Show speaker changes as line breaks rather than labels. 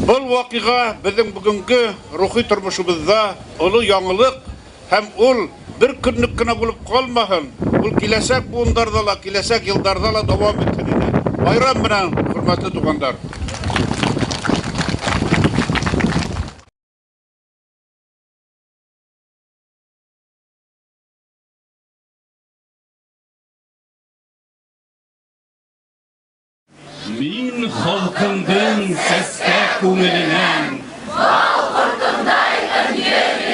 Был ваҡиға беҙҙең бөгөнгө рухи тормошобоҙҙа оло яңылыҡ һәм ул бер көнлөк кенә булып ҡалмаһын, ул киләсәк быуындарҙа ла, киләсәк йылдарҙа ла дауам итһен ине. Байрам менән, хөрмәтле туғандар!
Мин халҡымдың сәскә күңеленән.
Бал ҡортондай ынйы